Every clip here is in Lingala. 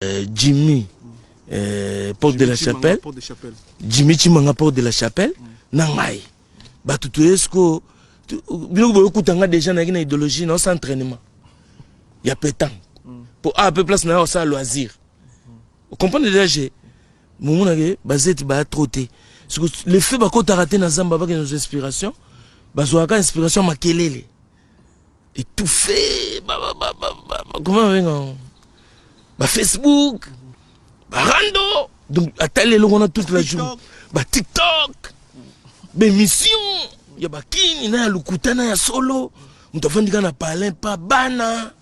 Jimmy porte de la Chapelle, Jimmy Chimanga, porte de la Chapelle. Na ngai bato toye sikoyo, biloko boyokuta nga déjà nayaki na idéologie naosa entraînement ya pétanque po a pe place na ya osala loisir. Ocomprendre déjà, je momonake bazeti baya trop te. Le fait bakotaka te na zamba, bakende kozwa inspiration, bazwaka inspiration makelele étouffé. Comment babenga, bafacebook, barando, donc atali eloko wana toute la journée, batiktok, bémission ya bakini na ya lokuta na ya solo. Moto afandi kaka na palin pa bana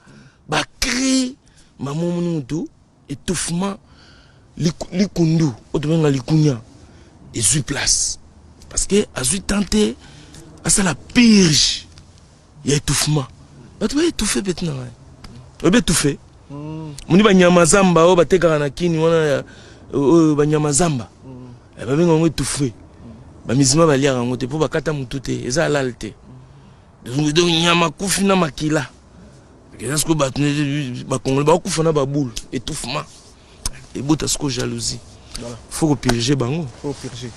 bacri mamomoni motu étouffement, likundu oyo tobenga likunya ezwi place parce que azwi temps te asala purge ya étouffement. Bato baétouffe peti na ngai, oyebi étouffe moni banyama zamba oyo batekaka na kini wana, oyo banyama zamba babenga yango étouffe. Bamizima baliaka yango te mpo bakata motu te, eza alal te. Donc nyama kufi na makila eza. Sikoyo bato bakongole bakokufa na baboule, étouffement ebota sikoyo jalousie. Faut kopurge bango. Faut purger.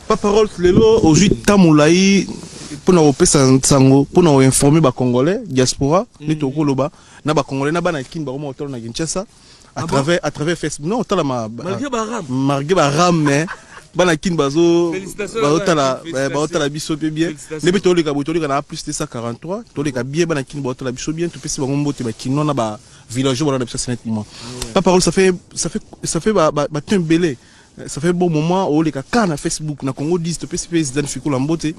Papa Rolf, lelo ozwi temps molai mpona kopesa nsango, mpona koinforme bacongolais diaspora nde tokoloba na bacongolais na bana Kini bakoma kotala na Kinshasa à travers Facebook. Non, otala malgré baram. Malgré baram, mais bana Kini bazo baotala, baotala biso mpe bien. Nde mpe toleka boye, toleka na plus 243, toleka bien. Bana Kini baotala biso bien, topesi bango mbote, bakinois na ba villageois balanda biso net moment. Papa Rolf, ça fait batemps ebele, ça fait bon moment oleka kaka na Facebook na Congo 10. Topesi mpe Zidane Fikola mbote.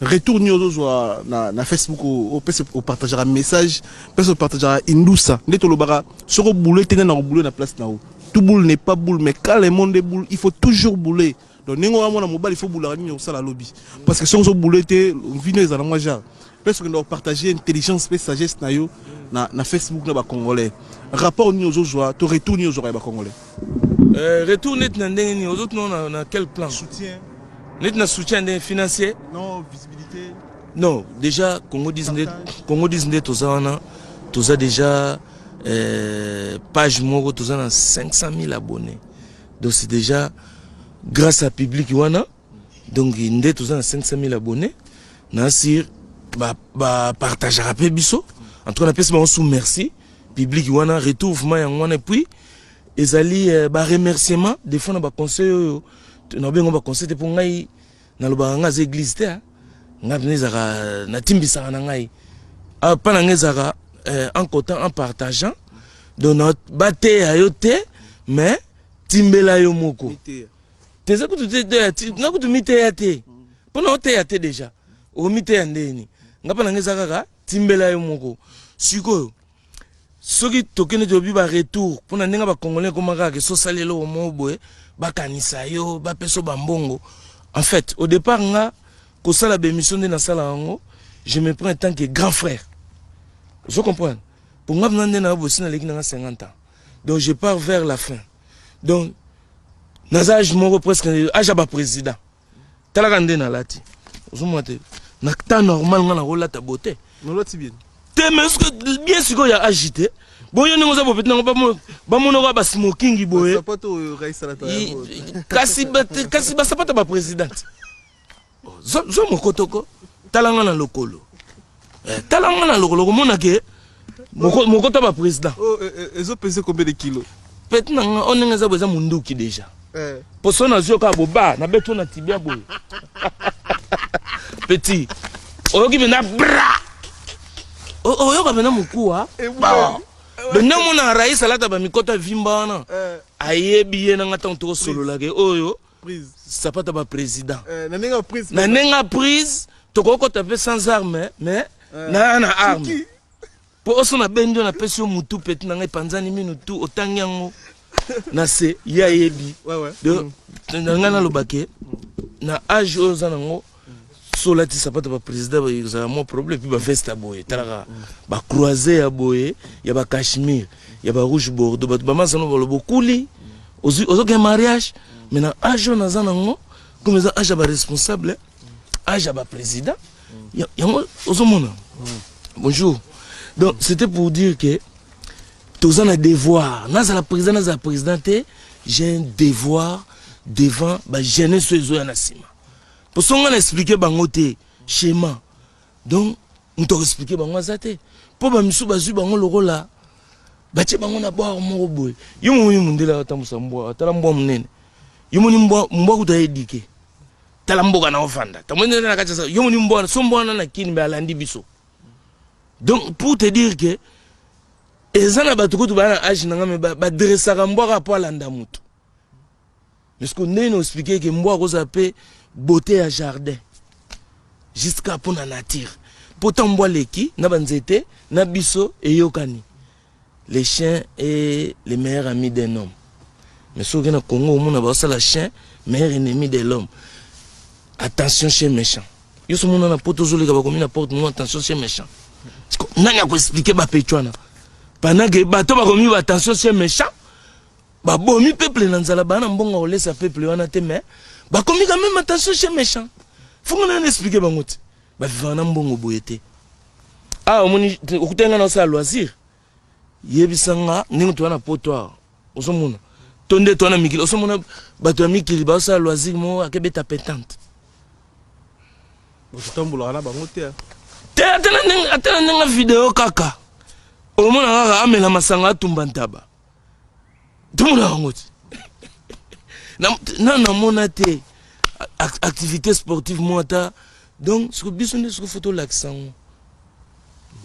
Retour nini ozozwa na Facebook? Opesi, opartageaka message, mpesi opartageaka indusa nde tolobaka soki obule te, nde na kobule na place na yo. Tout boule n'est pas boule, mais quand le monde est boule, il faut toujours bouler. Donc ndenge wana, mwana mobali, il faut bulaka nini osala lobi, parce que soki ozobule te, vino ezala mwa genre. Mpe soki okenda kopartage intelligence mpe sagesse na yo na Facebook na bacongolais, rapport nini ozozwa to retour nini ozwaka ya bacongolais? Retour neti na ndenge nini? Ozotuna na quel plan? Soutien. Neti na soutien ndenge financier? Non, visibilité. Non, déjà Congo 10 nde, Congo 10 nde toza wana, toza déjà page moko, toza na 500 000 abonnés. Donc c'est déjà grâce à public wana. Donc nde toza na 500 000 abonnés na sur bapartageaka mpe biso. En tout cas napesi bango sous merci, public wana. Retour vraiment yango wana. Et puis ezali baremerciement des fois na baconseil oyo nabengo baconseil te, mpo ngai nalobaka ngai aza église te. Ngai mpena ezalaka natimbisaka na ngai mpa na ngai, ezalaka en comptant, en partageant. Donc bateya yo te, mais timbela yo moko te. Eza kutu te, nga kutu miteya te, mpo na oteya te déjà okomiteya ndeni. Nga mpa na ngai eza kaka timbela yo moko. Sikoyo soki tokende, toyebi baretour mpona ndenge bacongolais ekoma kaka so osali eloko moko boye, bakanisa yo, bapesa bambongo. En fait, au départ, nga kosala bémission nde nasala yango, je me prends en tant que grand frère, ozo comprendre? Pour nga mpena nde na bosi naleki nanga 50 ans, donc je pars vers la fin. Donc naza age moko presque age ya baprésident. Talaka nde nalati, ozomona te na temps normal nga nakolata bo te. Nolati bien. Te, mais ce que bien sikoyo ya age te boyo ndenge oza bopeti nango, bamonaka basmoking boye. Kasi basapato ya baprésidente zo mokotoko. Tala nga na lokolo, tala nga na lokolo, komona ke mokoto ya baprésident. Ezopese combien de kilo? Peti na nga oyo ndenge eza boye, eza munduki déjà. Poso nazwi kaka boba nabeti na tibia boye, petit, oyoki mpenza bra, oyoka mpenza mokuwa. Donc nde omona rais alata bamikoto avimba wana, ayebi ye nanga ntango tokosololaka oyo sapata baprésident. Na ndenge ya prise, tokokota mpe sans arme, mais na arme, mpo oso nabendi oyo, napesi yo mutu, peti na ngai epanzani minu tu, otangi yango na se, ye ayebi. Donc na ngai nalobake na age oyo oza nango, so olati sapato baprésident, ezala mwa problème. Puis baveste ya boye, talaka bacroisé ya boye, ya bacachemire, ya barouge bordeaux, bato bamasano baloba okuli ozokende mariage. Mais na age oyo naza nango, comme eza age ya baresponsable, age ya baprésident yango ozomona. Bonjour. Donc c'était pour dire que Toza na devoir. Nazala président, nazala président te, j'ai un devoir devant bajeunesse oyo ezoya na nsima, po so nga na expliquer bango te schéma, donc moto akoexpliquer bango aza te, mpo bamisu bazwi bango lokola batie bango na bware moko boye. Yo momoni mondele atambusa mbwa, atala mbwa monene. Yo moni mbwa, mbwa kuta edike, tala mboka na ofanda tamoni na kati ya yo moni mbwa so mbwa wana na kini me alandi biso. Donc pour te dire que eza na bato kutu baa na age na nga, me badressaka mbwa kaka mpo alanda motu. Mais ce ndenge na expliquer ke mbwa akozala mpe beauté ya jardin jusqu'à mpo na nature, mpo ntango mbwa aleki na banzete na biso eyokani. Les chiens est le meilleur ami d'un homme, mais soki na Congo omona baosala chien meilleur ennemi de l'homme. Attention, chien méchant. Yo so mona na poto ozoleka, bakomi na porte mo: "Attention, chien méchant." Nani akoexpliquer bapecho wana pendant ke bato bakomi ba "attention, chien méchant"? Babomi peuple na nzala, baa na mbongo kolesa peuple wana te, mais bakomi quand même "attention, chien méchant". Fongo nani expliquer bango te? Bavivaka na mbongo boye te. Awa omoni okutani nga na osala loisir, yebisanga ndenge toza na poto awa, ozomona to nde toza na mikili, ozomona bato ya mikili bazosala loisir moko akebeta pétanque. Otambolaka na bango te. Te, ata na ndenge video kaka omona kaka amela masanga, atumba ntaba, tomona yango te. Na namona te activité sportive mo ata. Donc siko biso nde siko fo tolakisa yango,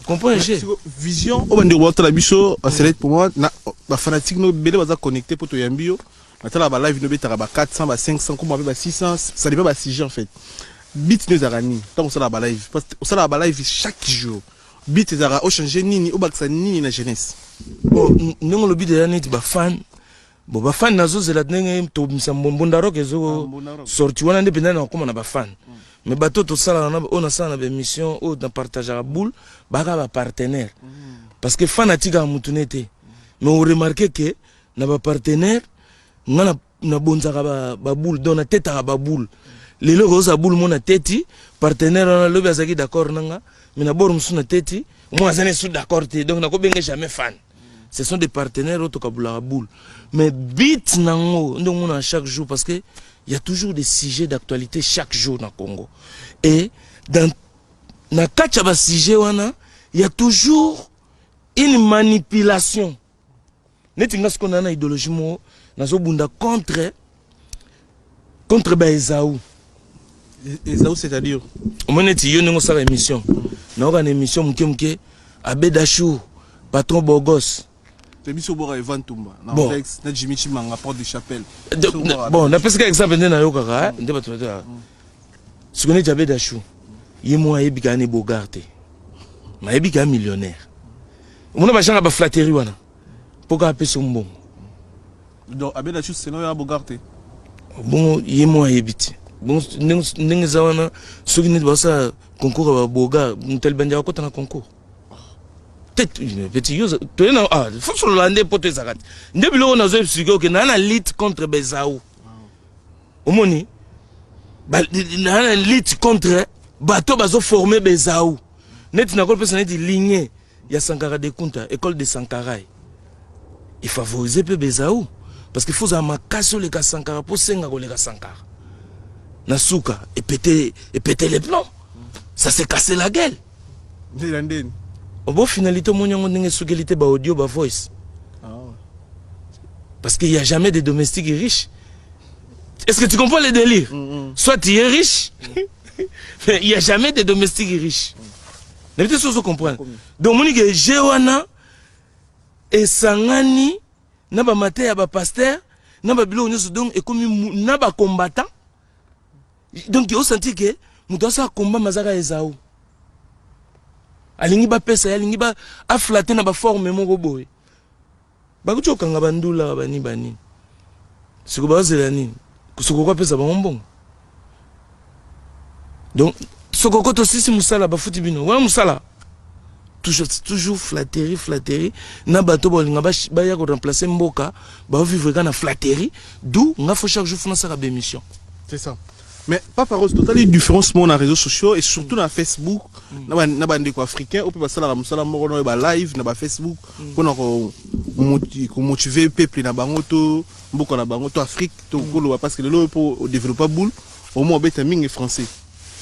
comprendre. Vision oyo bandeko baotala biso, select pour moi na bafanatique no ebele baza connecté mpo toyambi yo. Natala balive no, obetaka ba 400, ba 500, koma mpe ba 600, ça dépend basujet. En fait, but no ezalaka nini ntango osalaka balive? Parce que osalaka balive chaque jour, but ezalaka ochange nini, obakisa nini na jeunesse? Bon, ndenge olobi deja, neti bafan, bon, bafan nazozela ndenge tobimisa Mbonda Rock ezo sorti wana nde mpenza nakokóma na bafan. Mais bato tosalaka na oyo nasala na baémission oyo na partageaka boule, baka bapartenaire, parce que fan atikaka mutu ne te. Mais oremarquer ke na bapartenaire nga nabonzaka baboule, donc natetaka baboule. Lelo ekozala boule mo nateti partenaire wana, lobi azalaki d'accord nanga, mais na bord mosusu nateti mo aza nesu d'accord te. Donc nakobenge jamais fan, ce sont des partenaires oyo tokabulaka boule. Mais but nango nde omona chaque jour, parce que il y a toujours des sujets d'actualité chaque jour na Congo, et dans na kati ya basujet wana, il y a toujours une manipulation. Neti nga sikoyo naa na idéologie moko, nazobunda contre baezau. Ezau, c'est-à-dire? Omoni neti yo ndenge osala émission, nayoka na émission moke moke Abedachou, patron bogos. Te, biso oboka Evan Tumba na Bon. Rex na Jimmy Chimanga, porte de chapelle. Bon, napesika exemple nde nayokaka nde bato bato sikoyo neti Abedachou, ye mo ayebi kaka ne bogar te, mayebi kaka millionnaire. Omona bajanga baflatterie wana mpo kaka apesa mbongo. Donc Abedachou seno ya bogar te? Bongo ye mo ayebi te. Bongo ndenge eza wana, soki neti basala concours ya babogar, moto alibandi akota na concours te. Petit, yo toye na ah, fo solola nde po to ezalaka te. Nde biloko nazo expliquer, oke naa na lutte contre bezau, omoni naa na lutte contre bato bazoforme bezau. Neti nakolopesa neti ligne ya Sankara de Kunta, école de Sankarai efavorise mpe bezau, parce que fozala makasi oleka Sankara mpo senga koleka Sankara. Na suka epete epete les plombs, ça s'est cassé la gueule. Nde ndeni? Bo finalité omoni yango ndenge esukeli te, baaudio, bavoice, parce qu'il y a jamais de domestiques riches. Est-ce que tu comprends le délire? Soit tu es riche, mais il y a jamais de domestiques riches. Nayebi te soki comprendre. Donc omoni ke je wana esangani na bamate ya bapasteur na babiloko nyonso, donc ekomi na bacombattant. Donc osentir ke moto asala combat mazaka ezau, alingi bapesa ye, alingi aflatter na baforme moko boye. Bakuti kokanga bandula bani banini, siko bazela nini? Sokoko apesa bango mbongo. Donc sokoko tosisi mosala, bafuti bino wana mosala, toujours, toujours flatterie, flatterie na bato balinga baya koremplacer mboka, baovivre kaka na flatterie. D'où nga fo chaque jour fo nasalaka bémission. C'est ça. Mais Papa Rose, totali différence moko na réseaux sociaux et surtout na Facebook, na bandeko africain oyo mpe basalaka mosala moko na oyo balive na bafacebook mpona komotiver peuple na bango to mboka na bango to Afrique to koloba, parce que lelo oyo mpo odéveloppa boule omo obeta mingi français.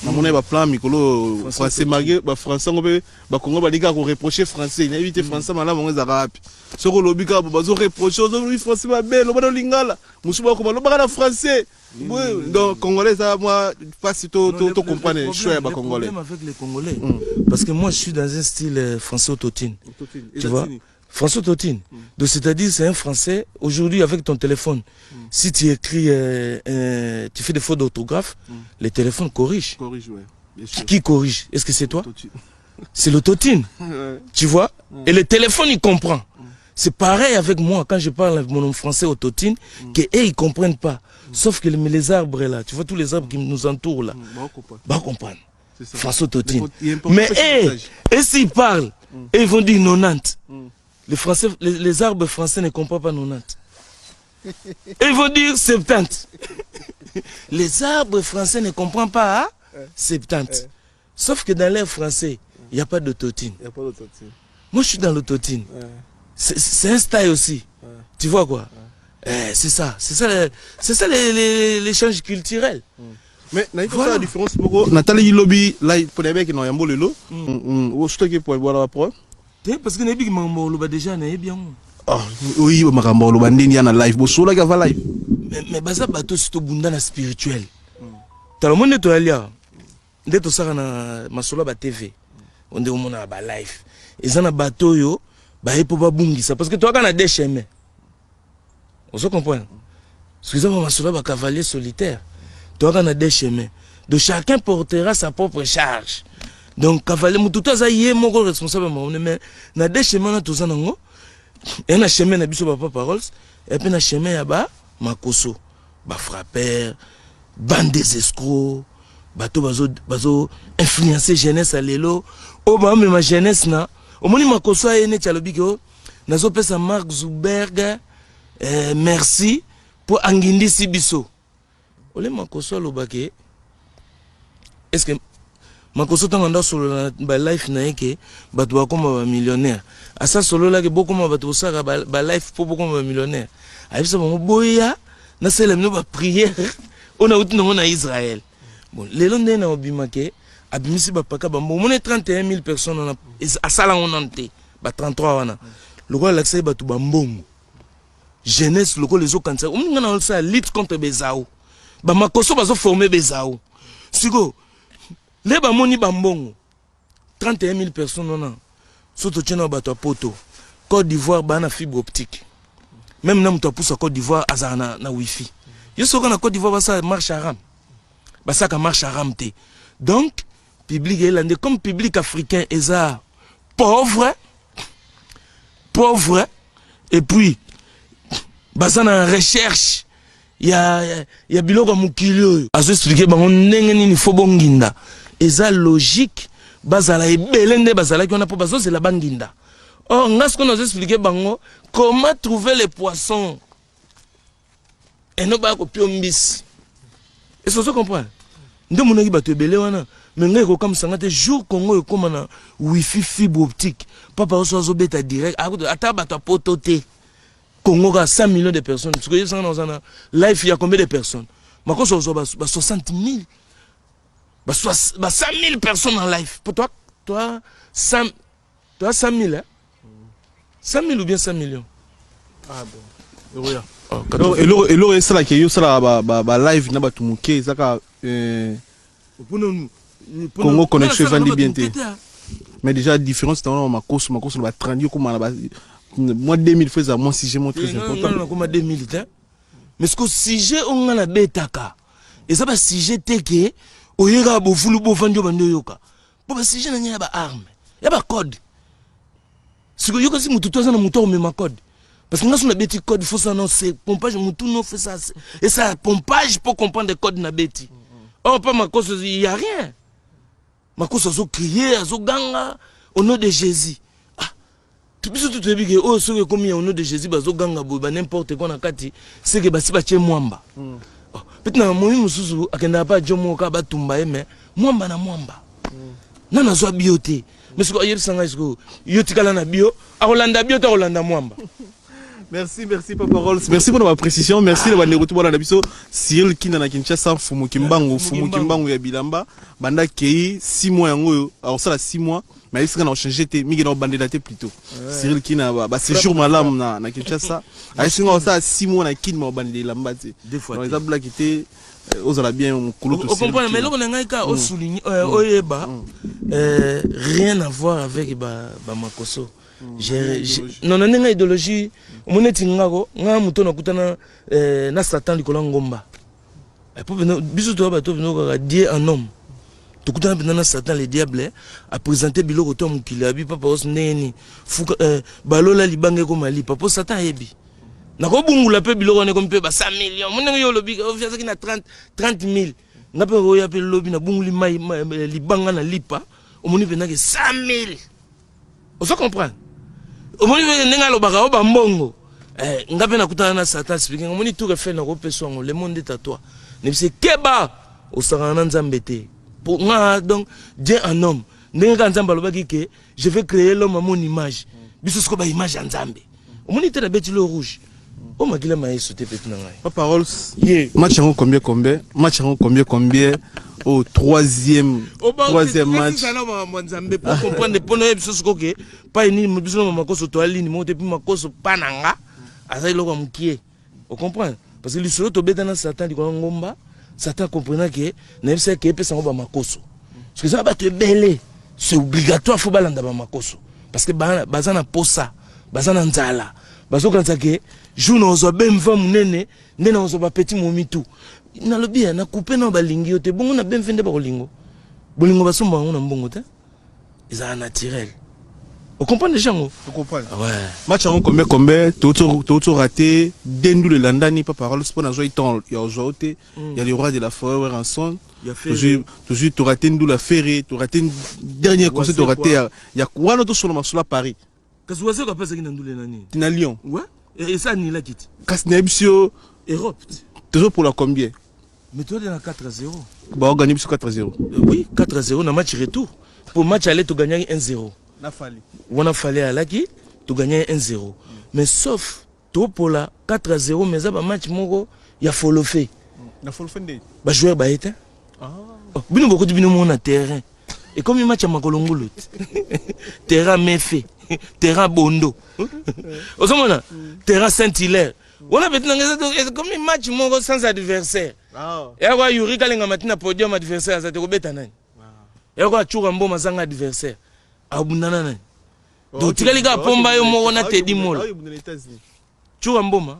Namona ye baplan mikolo français, malgré bafrançais yango mpe bakongo balingi kaka koreproche français. Nayebi te français malamu yango ezalaka wapi. Soki olobi kaka bazoreproche, ozolobi français mabe, loba na lingala. Mosusu bakoma lobaka na français. Donc congolais eza mwa mpasi to comprendre choix ya bacongolais. Avec les Congolais, parce que moi je suis dans un style français autotune, tu vois, français autotune. Donc c'est-à-dire c'est un français. Aujourd'hui, avec ton téléphone, si tu écris, tu fais des fautes d'orthographe, le téléphone corrige. Corrige, ouais. Bien sûr. Qui corrige? Est-ce que c'est toi? C'est l'autotune. Tu vois? Et le téléphone, il comprend. C'est pareil avec moi quand je parle avec mon français autotune, que eux, ils comprennent pas. Sauf que les arbres là, tu vois tous les arbres qui nous entourent là, bah comprendre. Français autotune. Mais hey, et s'ils parlent, et ils vont dire 90. Les Français, les arbres français ne comprennent pas 90. Et ils vont dire 70. Les arbres français ne comprennent pas, hein? 70. Sauf que dans l'air français, il n'y a pas d'autotune. Il n'y a pas d'autotune. Moi, je suis dans l'autotune. C'est un style aussi. Tu vois quoi? Eh, c'est ça. C'est ça l'échange culturel. Mais nayebi kosala différence moko. Natalaki lobi live mpo nayebaki na yambo lelo osotoki po wana bapro. Te, parce que nayebi makambo oloba déjà, nayebi yango. Oyiba makambo oloba ndeni ya na live bosolaki ava live? Mais baza bato si tobunda na spirituel. Tala mo nde toyali awa, nde tosaka na masolo ya batv, nde omona na balive eza na bato oyo baye mpo babungisa, parce que toyaka na deux chemin, ozo comprendre? Parce que eza bamasolo ya bacavalier solitaire. Toyaka na deux chemins, donc chacun portera sa propre charge. Donc cavalier motu to aza ye moko responsable ya makambo. Mais na deux chemin wana toza nango, eya na chemin na biso bapa paroles, eya mpe na chemin ya ba makoso, bafrapper, bande des escrocs, bato bazo influencer jeunesse ya lelo oyo baomema jeunesse na omoni makoso aye neti alobi ke o nazopesa Mark Zuckerberg merci mpo angindisi biso. Ole makoso alobake, est ce que makoso ntango anda asolola na balife na ye ke bato bakóma bamillionnaire, asa asololaki bokóma bato bosalaka balife mpo bokóma bamillionnaire, ayebisa bango boya nasalela bino baprière oyo nauti nango na Israel. Bon, lelo nde na obima ke abimisi bapaka bambo, omoni 31 000 personnes wana, asala yango nanu te. Ba 33 wana lokola alakisaki bato bambongo, jeunesse lokola ezokanisa. Omoni nga na osala lutte contre bezao, bamakoso bazoforme bezao. Sikoyo nde bamoni bambongo 31 000 personnes wana, so totie na bato ya poto, Côte d'Ivoire baa na fibre optique, même na moto apusa Côte d'Ivoire azala na wifi. Yo soki na Côte d'Ivoire basala marche à rame, basalaka marche à rame te. Donc public eyelande comme public africain eza pauvre, pauvre, et puis baza na recherche ya biloko ya mokili oyo azoexpliquer bango ndenge nini fo bonginda. Eza logique bazala ebele nde bazalaki wana mpo bazozela banginda. Or nga sikoyo nazoexpliquer bango comment trouver les poissons eno baya kopio mbisi. Est-ce ozo comprendre nde omonaki bato ebele wana? Me ngai ekokamwisanga te jour Congo ekóma na wifi, fibre optique, papa oso azobeta direct ata bato ya poto te. Congo kaka 100 millions de personnes, sikoyo yebisanga na oza na life ya combien de personnes? Makoso ozwa ba 60 000, ba 100 000 personnes en live. Pour toi, toi 100, toi 100 000, hein? 100 000 ou bien 100 millions. Ah bon, oya. Oh, eloko esalaka yo osalaka balive na bato moke ezaka Congo connexion evandi bien te. Mais déjà différence na makoso, makoso na batrandi okóma na moi 2000 fois, eza moi sujet mo très important. Nakoma 2000 te, mais ce que sujet oyo nga nabetaka eza basujet te ke oyekaka bofulu bofandi oyo bandi oyoka mpo basujet na ngai ya baarme ya bacode. Sikoyo yoka si motu to aza na motu akomema code, parce que nga so nabeti code, faut ça non, c'est pompage. Motu no fait ça et ça pompage pour comprendre code nabeti. Or pas makoso, il y a rien. Makoso azocrier, azoganga au nom de Jésus. Ah, biso tu toyebi ke oyo soki ekomi ya au nom de Jésus, bazoganga boye ba n'importe quoi na kati, seke basi batie mwamba. Oh, Pete na momi mosusu akendaka mpe ajo moko kaka batumba ye, mais mwamba na mwamba na nazwa bio te. Mais sikoyo ayebisa ngai, sikoyo yo tikala na bio, akolanda bio te, akolanda mwamba. Merci, merci Papa Rolls. Merci pour la précision. Merci le bandeko tout na biso Cyril Kinda na Kinshasa, Fumu Kimbangu, Fumu Kimbangu ya bilamba. Banda kei 6 mois yango oyo, akosala 6 mois, mais ayebisaka na ochange te, mingi na obandela te plutôt. Cyril Kinda ba séjour malamu na Kinshasa. Ayebisaka osala 6 mois na Kin, ma obandela elamba te. Deux fois Donc te. eza blague te, ozala bien mokolo to Cyril Ocomprendre, mais Kinda. eloko na ngai kaka osouligne, oyeba, rien à voir avec bamakoso. Non, na ndenge idéologie, omoni neti ngako nga moto nakutana na Satan likolo ya ngomba. Po pena biso toya bato pena kaka Dieu en homme. Tokutana mpenza na Satan le diable, aprésente biloko to ya mokili, abi papa oso ndenge nini fuka, balola libanga ekoma lipa, mpo Satan ayebi nakobungula mpe biloko wana ekomi mpe ba 100 million. Mo ndenge yo olobi azalaki na 30 30 000, nga mpe oya mpe lobi nabunguli mai libanga na lipa, omoni mpenzake 100 000. Ozo comprendre? Omoni mpe ndenge alobaka o bambongo. Nga mpe nakutana na Satan speaking, omoni tour Eiffel, nakopesa yango, le monde est à toi. Nebise keba, osakana na Nzambe te. Po nga donc Dieu en homme, ndenge kaka Nzambe alobaki ke je vais créer l'homme à mon image, biso siko baimage ya Nzambe. Omoni te, nabeti le rouge o makila ma Yesu te, peti na ngai. Papa Rolls, ye match yango combien combien? Match yango combien combien au troisième match? Makambo ya Nzambe po comprendre, mpo nayebi biso siko ke pai nini biso na makoso toya lini moko te. Mpe makoso pa na nga aza eloko ya mokie, ocomprendre? Parce que lisolo tobeta na Satan likolo ya ngomba, Satan comprena ke nayebisaki ke epesango bamakoso, parce que eza na bato ebele, c'est obligatoire, faut balanda bamakoso, parce que baza na posa, baza na nzala, bazokanisa ke jour na ozwa bemva monene nde na ozwa bapeti momitu. Nalobi ya na coupe na balingi yo te, bongo na bemve nde bakolingo bolingo basomba yango na mbongo te, ezala naturel. Ocomprendre déjà yango? Comprendre. Ouais. Match yango combien combien? Touti raté dendulu elandani. Papa Rolls, mpo nazwa temps ya ozwa te ya le roi de la forêt Werrason. Ya Ferre. Tozwi, toraté ndula Ferre, toraté dernier concert, toraté ya wana, tosolo masolo ya Paris. Kasi Wazeko apesaki na ndule na nini? Na Lyon. Ouais, esa anilaki ti. Kasi nayebi biso yo. Europe ti. Tozopola combien? Mais toyade na 4 à 0. Baoganye biso 4 à 0. Oui, 4 à 0 na match retour. Pour match aller, togagnaki 1 0. Na Fally. Wana Fally alaki, togagnaki 1 0, mais sauf topola 4 à 0, mais eza bamatch moko ya folofe. Na forfait nde. Bajoueur baye te. Oh, bino bokoti bino moko na terrain, ekomi match ya makolo ngulu te, terrain mefe, terrain bondo, ozomona terrain Saint Hilaire wana, peti nanga ekomi match moko sans adversaire. Eyako Yuri Kalenga mati na podium, adversaire aza te, kobeta nani? Eyako acuka mboma, azanga adversaire, abundana nani? Donc tikali kaka pomba yo moko na Tedi Mola. Cuka mboma,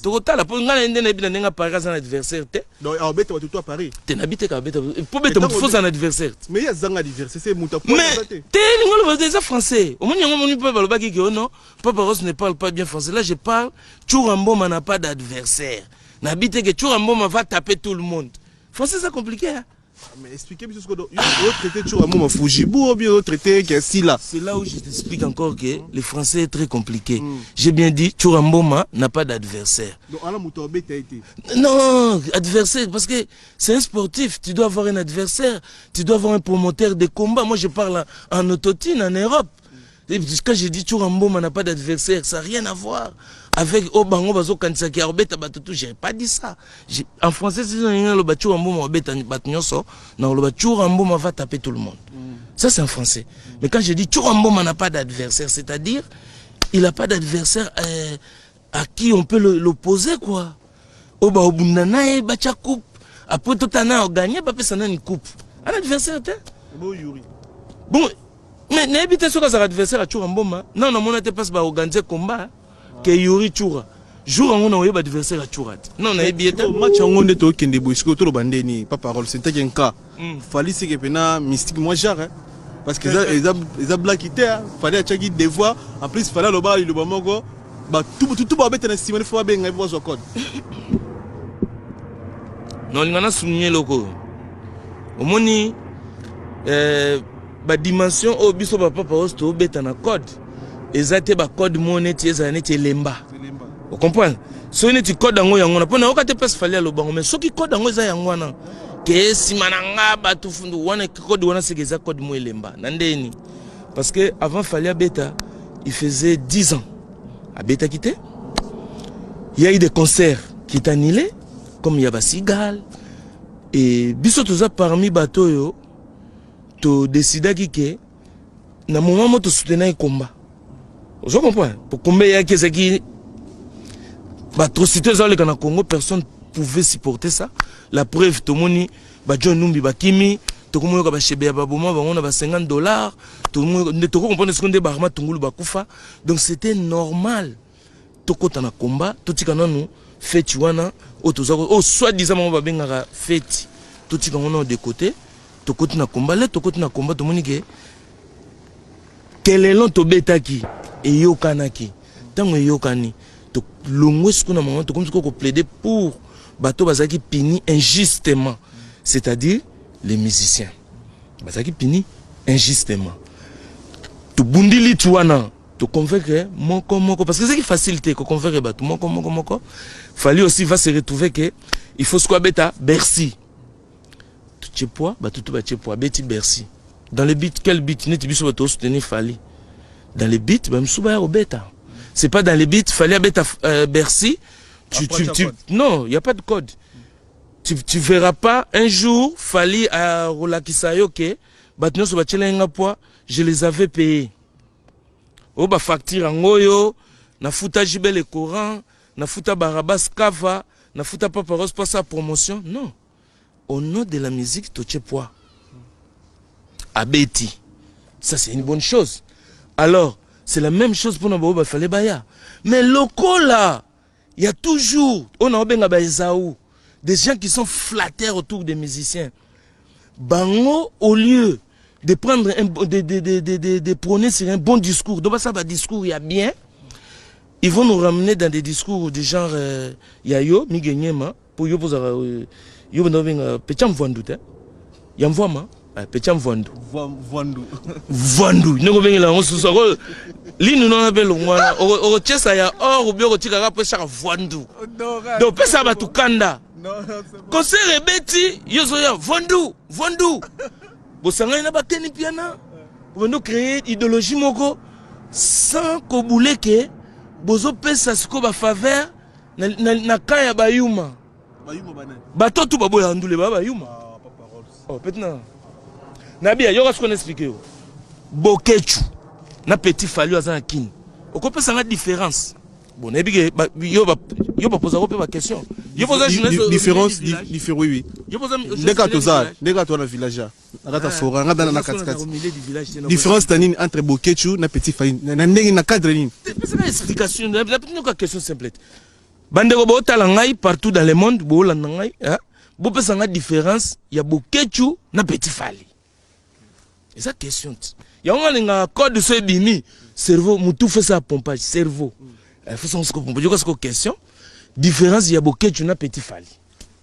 tokotala, mpo ngai na ye nde nayebi na ndenge Paris aza na adversaire te. Donc abeta bato to à Paris. Te, nabi te kaka beta, mpo beta moto faut aza na adversaire te. Mais ye azanga adversaire, c'est moto. Mais te, lingo oloba eza français, omoni yango, omoni mpe balobaki ke oh non, Papa Ross ne parle pas bien français. Là je parle, Tshoura Mboma n'a pas d'adversaire, nabi te ke Tshoura Mboma va taper tout le monde. Français eza compliqué, hein? Mais expliquez biso sikoyo, yo traité Tshoura Mboma Fujibu ou bien yo traité Kesila? C'est là où je t'explique encore que le français est très compliqué. J'ai bien dit, Tshoura Mboma n'a pas d'adversaire. Donc ala moto abeta ye te. Non, adversaire, parce que c'est un sportif, tu dois avoir un adversaire, tu dois avoir un promoteur de combat. Moi, je parle en autotune, en Europe. Et puis, quand je dis Tshoura Mboma n'a pas d'adversaire, ça n'a rien à voir avec Obango bazo kanisaki abeta bato tout, j'ai pas dit ça. En français, si on a Tshoura Mboma abeta bato nyonso, non, le Tshoura Mboma va taper tout le monde. Ça, c'est en français. Mais quand je dis Tshoura Mboma n'a pas d'adversaire, c'est-à-dire il n'a pas d'adversaire à qui on peut l'opposer, quoi. Oba obunda na ye, batia coupe. Après tout na gagné, bapesa nani coupe? Un adversaire te. Bo Yuri. Bon, mais nayebi te soki azalaka adversaire ya Tshoura Mboma. Non, namona te place baorganize combat ke Yuri Tshoura. Jour yango na oyeba adversaire ya Tshoura te. Non, nayebi ye te. Match yango nde tokende boye sikoyo, toloba ndeni Papa Rolls nteke nka Fally seke mpena mystique moi genre, hein? Parce que eza blague te, hein? Fally atiaki devoir, en plus Fally alobaka liloba moko, batutu babeta na nsima, fo babenga ye bazwa code. Na olinga nasouligne eloko oyo omoni, badimension oyo biso bapapa oyo tobeta na code eza te bacode moko neti ezala neti elemba, ocomprendre? Soki neti code yango yango wana, mpo nayoka te place Fally alobango, mais soki code yango eza yango wana ke nsima na nga bato fundu wana, code wana seke eza code mo elemba na ndeni, parce que avant Fally abeta, il faisait 10 ans abetaki te. Il y a eu des concerts qui est annulé, comme il y a basigal, et biso toza parmi bato oyo todesidaki ke na moment mo tosoutenaki combat. Ozo comprendre? Po combat eyaki, ezalaki baatrocité ezaleka na Congo, personne pouvait supporter ça. La preuve, tomoni bajohn Numbi bakimi, tokomoyoka bashebe ya baboma bango na ba 50 $. Nde tokocomprendre siko nde barma tungulu bakufa. Donc c'était normal tokɔta na combat, totika nanu feti wana oyo toza, oyo soi disant bango babengaka feti, totika yango nano de côté, tokoti na combat. Le tokoti na combat, tomoni ke kelelo tobetaki eyokanaki. Ntango eyokani, tolongwe sikoyo na mama, tokomi sikoyo koplaider pour bato bazalaki puni injustement, c'est-à-dire les musiciens bazalaki puni injustement. Tobundi litu wana, toconvaincre moko moko, parce que ezalaki facile te koconvaincre bato moko moko moko. Fally aussi va se retrouver ke il faut sikoyo abeta Bercy. Totie poids, bato to batie poids, abeti Bercy dans le but, quel but? Neti biso bato osoutenir Fally dans le but, bamisusu baya kobeta. C'est pas dans le but Fally abeta Bercy. Tu, non, il y a pas de code. Tu verras pas un jour Fally arolakisa yo ke bato nyonso batiela nga poids, je les avais payés, oyo bafacture yango oyo nafuta Jibele Coran, nafuta Barabas Kava, nafuta Papa Rose mpo sa promotion. Non, au nom de la musique, totie poids, abeti. Ça, c'est une bonne chose. Alors c'est la même chose mpona baoyo bafale baya. Mais lokola il y a toujours oyo na obenga baezau, des gens qui sont flatteurs autour des musiciens, bango, au lieu de prendre un, de prôner sur un bon discours, donc ça va discours il y a bien, ils vont nous ramener dans des discours du genre ya yo migenyema po yo pozaka yo banda obenga pecha mvwandu te ya mvwama, pecha mvwandu. Mvwandu. Mvwandu ndenge obengela yango susu ako linu nona mpe longwana okotiesa ya or obi okotikaka mpo esaka vwandu. Donc opesa bato kanda. Concert ebeti, yo ozoya vwandu vwandu, bosangani na bakeni piana, bobandi ocréer idéologie moko sans kobuleke. Bozopesa sikoyo bafaveur na camp ya bayuma. Bato tu baboyaka ndule baa bayuma. Oh, petit na nabia yoka sikoyo na expliquer yo. Bokechu na petit Fally aza na Kini, okopesanga différence? Bon, nayebi ke yo bapozako mpe baquestion. Yo poza journaliste. Différence, différence, oui. Yo poza. Ndeka toza, ndeka toza na village na kati ya forêt, nga dana na katikati. Différence ta nini entre Bokechu na petit Fally na ndenge na cadre nini? Pesaka explication napetinoka question simple te. Bandeko bootala ngai partout dans le monde, boolanda ngai, bopesa ngai différence ya Bokechu na petit Fally. Eza question ti yango nga alingaka code so ebimi cerveau mutu fesa pompage cerveau fesa siko pompage. Yoka siko question: différence ya Bokechu na petit Fally.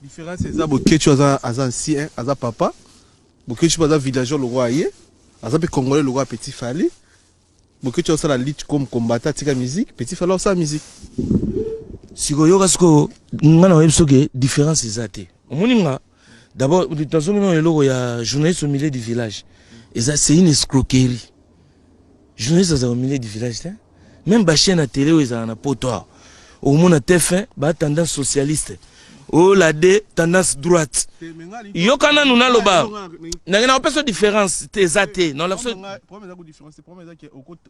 Différence eza, Bokechu aza ancien, aza papa. Bokechu mpe aza villageois lokwa ye, aza mpe Congolais lokwa petit Fally. Bokechu asala lutte comme combattant, atika musique. Petit Fally asala musique. Sikoyo yoka sikoyo, nga na oyebi soki différence eza te. Omoni nga d'abord nazongi eloko ya journaliste au milieu du village, eza, c'est une escroquerie. Journaliste azala au milieu du village te. Même bachaîne ya télé oyo ezala na poto awa, okomona TF1 ba tendance socialiste, oyo la d tendance droite. Yoka nanu naloba ndenge na kopesa différence te, eza te.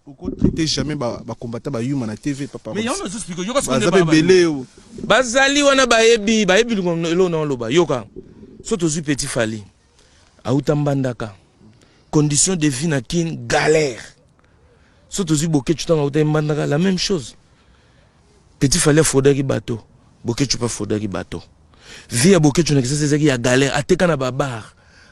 Okotraite jamais bacombattant bayuma na TV, papa. Mais yango nazoexplique, yoka. Baza mpe ebele. Bazali wana, bayebi, bayebi eloko na oloba. Yoka, so tozwi petit Fally, auta Mbandaka, condition de vie na Kine galère. So tozwi Bokecu, ntango auta Mbandaka, la même chose. Petit Fally afodaki bato, Bokecu mpe afodaki bato. Vie ya Bokecu na Kisasa ezalaki ya galère, ateka na babar,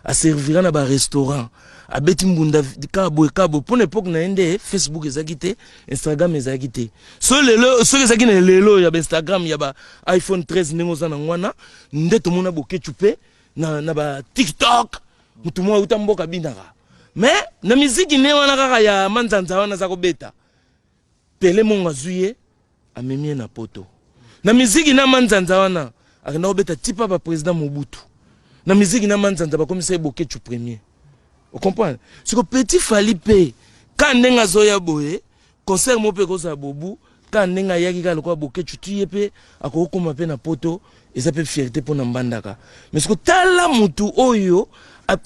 aservira na barestaurant, abeti mbunda kaka boye kaka boye. Mpona époque na ye nde Facebook ezalaki te, Instagram ezalaki te. So lelo, soki ezalaki na lelo ya baInstagram, ya ba iPhone 13 ndenge oza nango wana, nde tomona Bokecu mpe na ba TikTok. Motu moko auta mboka binaka, mais na miziki nde wana kaka ya manzanza wana aza kobeta. Pele mongo azwi ye, amemi ye na poto. Na miziki na manzanza wana akenda kobeta tipa ba président Mobutu. Na miziki na manzanza bakomisa ye Boketshu premier. Ocomprendre? Siko petit Fally mpe ka ndenge azoya boye, concert moko mpe ekozala bobu ka ndenge ayaki kaka lokola Boketshu ti ye mpe akokoma mpe na Poto, eza mpe fierté mpo na Mbandaka. Mais siko tala mutu oyo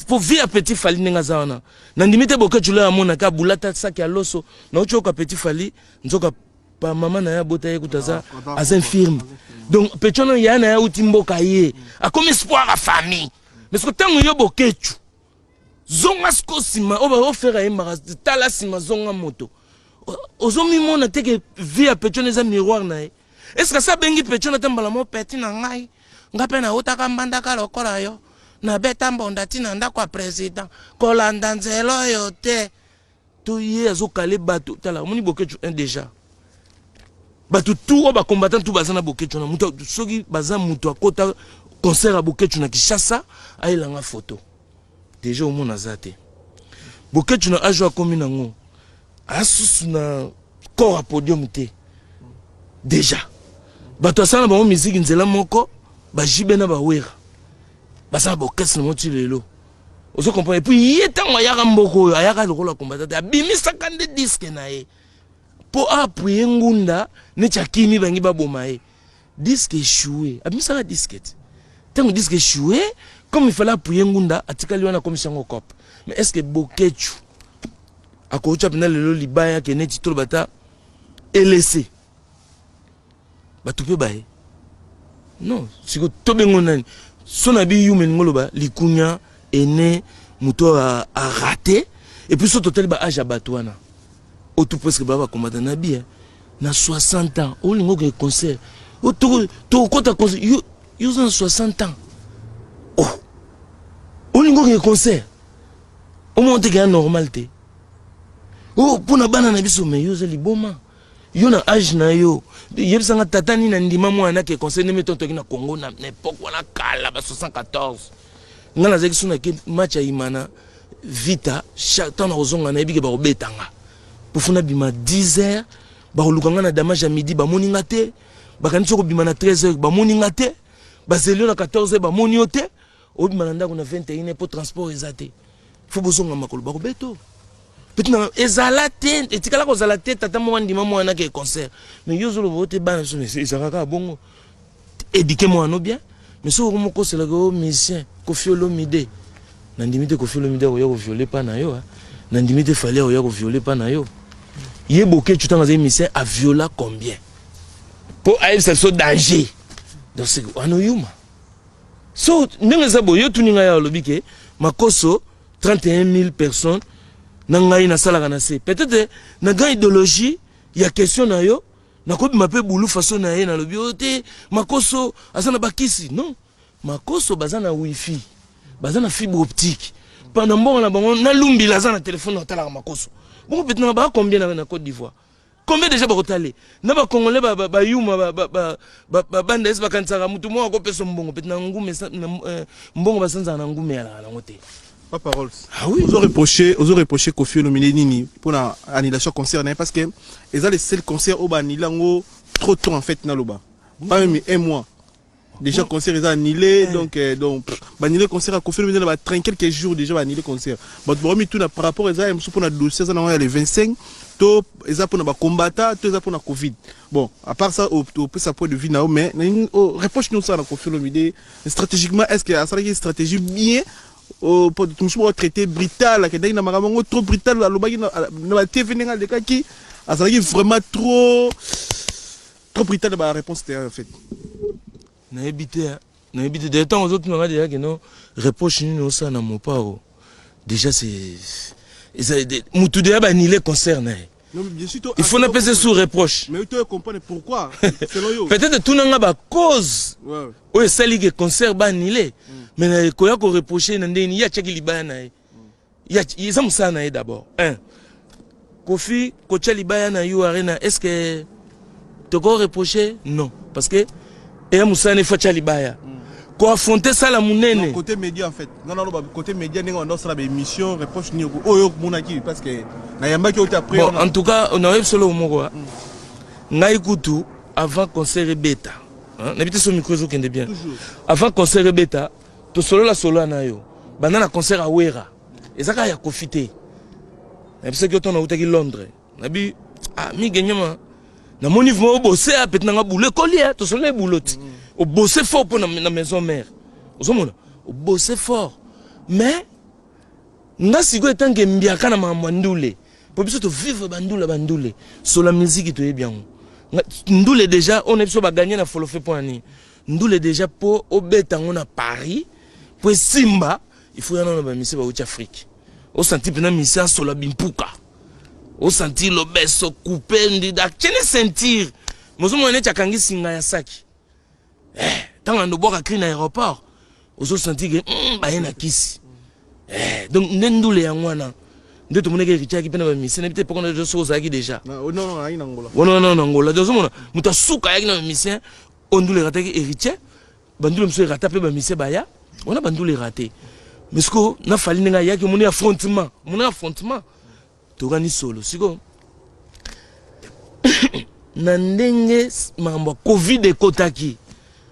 po vie ya petit Fally ndenge aza wana, nandimi te Boketshu loyo amonaka abulata saki ya loso. Nauti oyoka petit Fally, nzoka pa mama na ye abota ye kuta aza infirme. Donc petit wana ya na ye auti mboka, ye akomi espoir ya famille. Mais siko ntango yo Boketshu zonga siko nsima oyo baofere ayembaka, tala nsima zonga moto, ozomimona te ke vie ya petit wana eza miroir na ye? Est-ce asa abengi petit wana ata mbala moko: "Petit na ngai, nga mpe nautaka Mbandaka lokola yo, nabeta mbonda ntina ndako ya président, kolanda nzela oyo te"? To ye azokale bato. Tala, omoni Boketshu 1 déjà, bato tu oyo bacombattant tu baza na Boketshu na moto. Soki baza moto akota concert ya Boketshu na Kinshasa, ayelanga photo déjà, omona aza te. Boketshu na age oyo akomi nango, asusu na corps ya podium te. Déjà bato asala na bango miziki nzela moko, bajibe na bawera basala baorchestre na bango ti lelo, ozo comprendre? Et puis ye ntango ayaka mboka oyo, ayaka lokola combattant te, abimisaka nde disque na ye mpo aappuyer ngunda neti akimi bangi baboma ye. Disque échoué, abimisaka disque te. Ntango disque échoué, comme il fallait appuyer ngunda, atikali wana, akomisi yango cope. Mais est ce que Boketshu akotya mpena lelo libaya ke neti toloba ta elese bato mpe baye? Non. Siko tobengo nani? So na biyuma elingi oloba likunya ene moto araté. Et puis so totali baage ya bato wana oyo, presque baa bacombattant na bi na 60 ans, olingi okende concert, tokokɔta concert, yo oza na 60 ans, oh, olingi okende concert, omona teke ya normal te. O mpona bana na biso, me yo oza liboma. Yo na age na yo, yebisanga tata nini andima mwana nake concert ndenge totoki na Congo na époque wana kala ba 74. Nga nazalaki so nake match ya Imana Vita, ntango na kozonga nayebi ke bakobetanga pofuna bima 10 heures, bakoluka nga na damage ya midi, bamoni nga te. Bakanisi so kobima na 13 heures, bamoni nga te. Bazeli yo na 14 heures, bamoni yo te. Obima na ndako na 21 mpo transport eza te, fo bozonga makolo, bakobeta. Petit na ezala te, etikala kozala te. Tata moko andima mwana ake concert, mais yo ozoloba o te bana biso ezalaka kaka bongo. Éduquer mwana bien, mais soki okomokoselaka o musicien Koffi Olomide, nandimi te Koffi Olomide akoya kovioler mpa na yo. Nandimi te Fally akoya kovioler mpa na yo. Ye Boketshu ntango azali musicien, aviola combien mpo ayebisa biso danger? Donc wana oyuma. So ndenge eza boye, yo tuni ngai, alobi ke makoso 31 000 personnes na ngai nasalaka na se. Peut-être na grand idéologie ya question na yo, nakobima mpe bulu façon na ye. Nalobi oyo te, makoso aza na bakisi. Non, makoso baza na wifi, baza na fibre optique na mbongo na bango. Nalumbila aza na telefone, atalaka makoso bongo. Peut na baa combien na Côte d'Ivoire? Combien déjà bakotale na bacongolais bayuma babanda esi bakanisaka mutu moko akopesa mbongo peut na ngume, mbongo basanzaka na ngume yalaka nango te. Papa Rolls. Ah oui. Ozo reprocher Koffi Olomide nini pour la annulation concert? Parce que ils ont les seuls concerts oyo baannulé trop tôt en fait naloba. Pas même un mois. Déjà concert ils ont annulé, donc baannulé concert à Koffi Olomide ba 30 quelques jours déjà baannulé concert. Bon, bon tout par rapport eza pour na dossier ça na le 25 to eza pour na ba combattant to eza pour na Covid. Bon, à part ça au ça point de vue na, mais reproche nous ça na Koffi Olomide stratégiquement, est-ce que ça une stratégie bien mosusu traité brutal, akendaki na makambo yango trop brutal, alobaki na batv ndenge alekaki, azalaki vraiment trop trop brutal na baréponse te en fait? Nayebi te, nayebi te. Déjà ntango ozotunanga déjà keno reproche nini osala na Mopao, déjà c'est mutu déjà baannulé concert na ye. Il faut napesa sous reproche. Mais tu comprendre pourquoi selon yo? Peut-être tunanga bacause oyo esali ke concert baannulé, mais koya koreprocher na ndenge nini? Ye atiaki libaya na ye, eza mosala na ye d'abord. Un Koffi kotia libaya na yo Arena, est ce que tokoreprocher? Non, parce que eya mosala na ye, fo atia libaya koaffronter sala monene. Côté média en fait, nga naloba côté média, ndenge banda osala baémission, reproche nini oyo omonaki? Parce que nayambaki oyo te après. Bon, en tout cas nayebi solo moko, ngai kutu avant concert ebeta Nayebi te so micro ezokende bien. Avant concert ebeta, tosolola solola na yo banda na concert awera, eza kaka ya Kofi te. Nayebisaki yo ntango nautaki Londres, nabi ah, Mige Nyama, namoni vraiment obose apeti nanga bulo ekoli, tosolola ebulo ti obose fort mpo na maison mère, ozomona obose fort. Mais nga sikoyo etanke mbiaka na makambo ya ndule, mpo biso tovivre bandule, bandule sola miziki toyebi yango. Ndule déjà oyo na biso baganye na folofe mpo na nini? Ndule déjà mpo obeta yango na Paris, mpo esimba, il faut yana na bamisi bauti Afrique, osanti mpena misi asola bimpuka, osanti lobeso coupe ndida akene ceinture, mozomona neti akangi singa ya saki. Ntango ando bwaka cri na aéroport, ozosanti ke baye na kisi. Donc nde ndule yango wana nde tomonaki héritier mpe na bamisi. Nayebi te pokona soki ozalaki déjà wana wana na Ngola. Ozomona moto asuka ayaki na bamisien oyo ndule erataki héritier, bandule mosusu erata mpe bamisien baya wana, bandule erate. Mais siko nafali ndenge ayaki, omoni affrontement, omoni affrontement, tokani solo. Siko na ndenge makambo ya Covid ekotaki,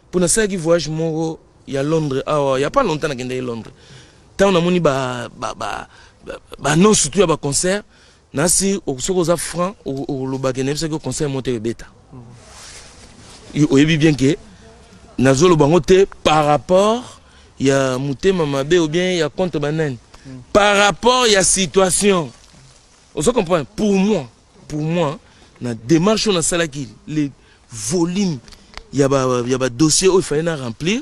mpo nasalaki voyage moko ya Londres awa ya pas longtemps. Nakendaki Londres, ntango namoni baannonce surtout ya baconcert, nasi soki oza franc, olobaki, nayebisaki concert moko te ebeta. Oyebi bien ke nazoloba yango te par rapport ya motema mabe ou bien ya contre banani, par rapport ya situation, ozo comprendre. Pour moi, na démarche oyo nasalaki, le volume ya badossier oyo efallait na remplir,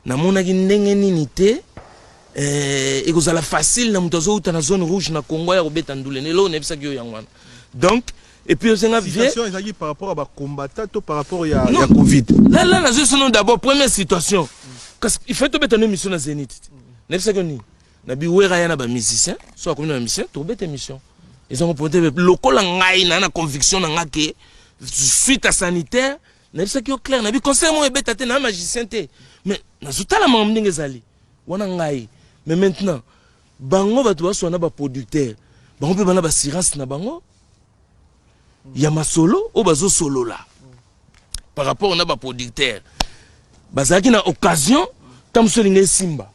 namonaki ndenge nini te ekozala facile na moto azouta na zone rouge na Congo ya kobeta ndule. Eloko nayebisaki yo yango wana. Donc et puis osenga vie Situation ezalaki par rapport à bacombattant to par rapport ya Covid? Là là, nazwi sono d'abord première situation, kasi il faut tobeta no émission na Zénith. Nayebisaki yo nini? Nabi Wera ya na bamusicien, so akomi na bamusicien, tobeta émission ezango po te. Lokola ngai na conviction na nga ke suite à sanitaire, nayebisaki yo clair, nabi concert moko ebeta te. Na magicien te, mais nazotala makambo ndenge ezali wana ngai. Mais maintenant bango bato baswana na baproducteur, bango mpe bana baassurance na bango ya masolo oyo bazosolola par rapport na baproducteur, bazalaki na occasion ntango mosusu elingi esimba,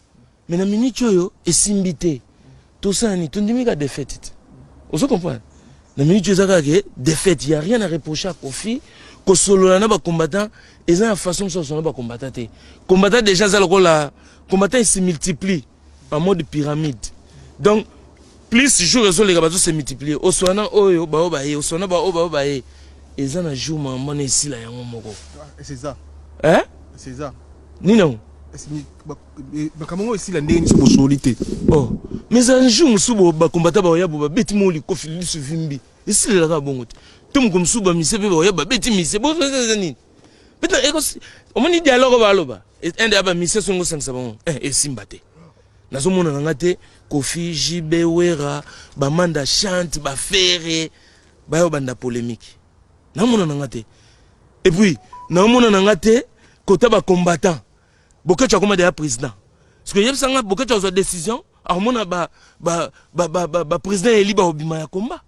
mais na minute oyo esimbi te. Tosala nini? Tondimi ka défaite te, ozo comprendre? Na minute oyo eza kaka ke défaite, ya rien à reprocher à Kofi. Kosolola na bacombattant eza na façon mosusu asolola na bacombattant te. Combattant déjà aza lokola combattant, se multiplie en mode pyramide. Donc plus jour ezoleka, bazo se multiplier. Oswana oyo bao baye, oswana baoyo bao baye, eza na jour mambo na esila yango moko. C'est ça. Eh? C'est ça. Nini yango? Makambo yango esila ndenge nyonso bosoli te. Oh, mais eza un jour mosusu bacombattant baoya bo babeti mo likofi lisu vimbi, esilelaka bongo te. To moko mosusu bamise mpe baoya babeti mise boeza nini peut-être. Omoni dialogue oyo baloba inde ya bamise, songo osangisa bango, esimba te. Nazomona na nga te Kofi, JB, Wera, bamanda chante, bafere bayo banda polémique, namona na nga te. Et puis naomona na nga te kota bacombattant. Bokeco akoma deya président, parce que yebisanga Bokeco azwa décision, akomona baprésident eli baobima ya komba.